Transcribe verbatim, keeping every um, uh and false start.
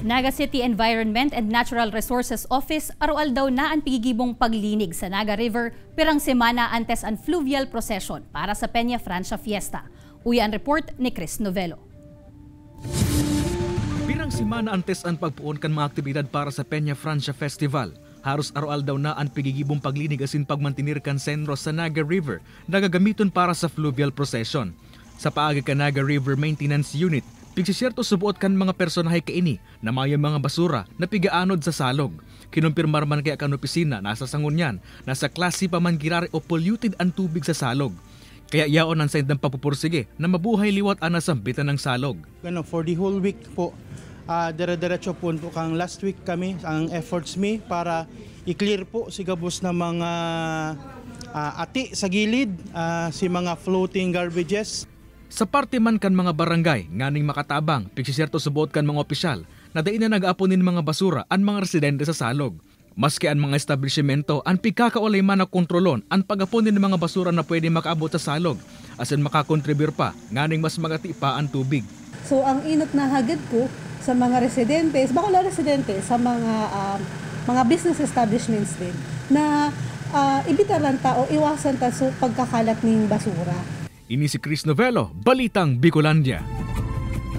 Naga City Environment and Natural Resources Office aroaldaw na an pigigibong paglinig sa Naga River pirang semana antes an fluvial procession para sa Peña Francia Fiesta. Uya an report ni Chris Novelo. Pirang semana antes an pagpoon kan mga aktibidad para sa Peña Francia Festival, haros aroaldaw na an pigigibong paglinig asin pagmantener kan sentro sa Naga River na gagamiton para sa fluvial procession. Sa paagi kan Naga River Maintenance Unit, pigsisyerto suboot kan mga personahe kaini na mayo mga basura na pigaanod sa salog. Kinumpirmar man kaya kan opisina na sa sangunyan, nasa klase pa man girare o polluted an tubig sa salog. Kaya yaon an saindang pagpupursige na mabuhay liwat an nasambitan ng salog. Ano, for the whole week po, ah, dire-diretso po, po kang last week kami, ang efforts mi para i-clear po si gabos na mga ah, ati sa gilid, ah, si mga floating garbages. Sa parte man kan mga barangay nganing makatabang, pigsiserto subot kan mga opisyal na dai na nag-aapon nin mga basura an mga residente sa salog. Maski an mga establisimento an pigkakaolay man na kontrolon an pag-apon nin mga basura na pwede makaabot sa salog, asin makakontribir pa nganing mas magati pa an tubig. So ang inot na hagad ko sa mga residentes, bako lang residente, sa mga um, mga business establishments din na uh, ibitar lang ta o iwasan ta so pagkakalat ning basura. Ini si Chris Novello, Balitang Bicolandia.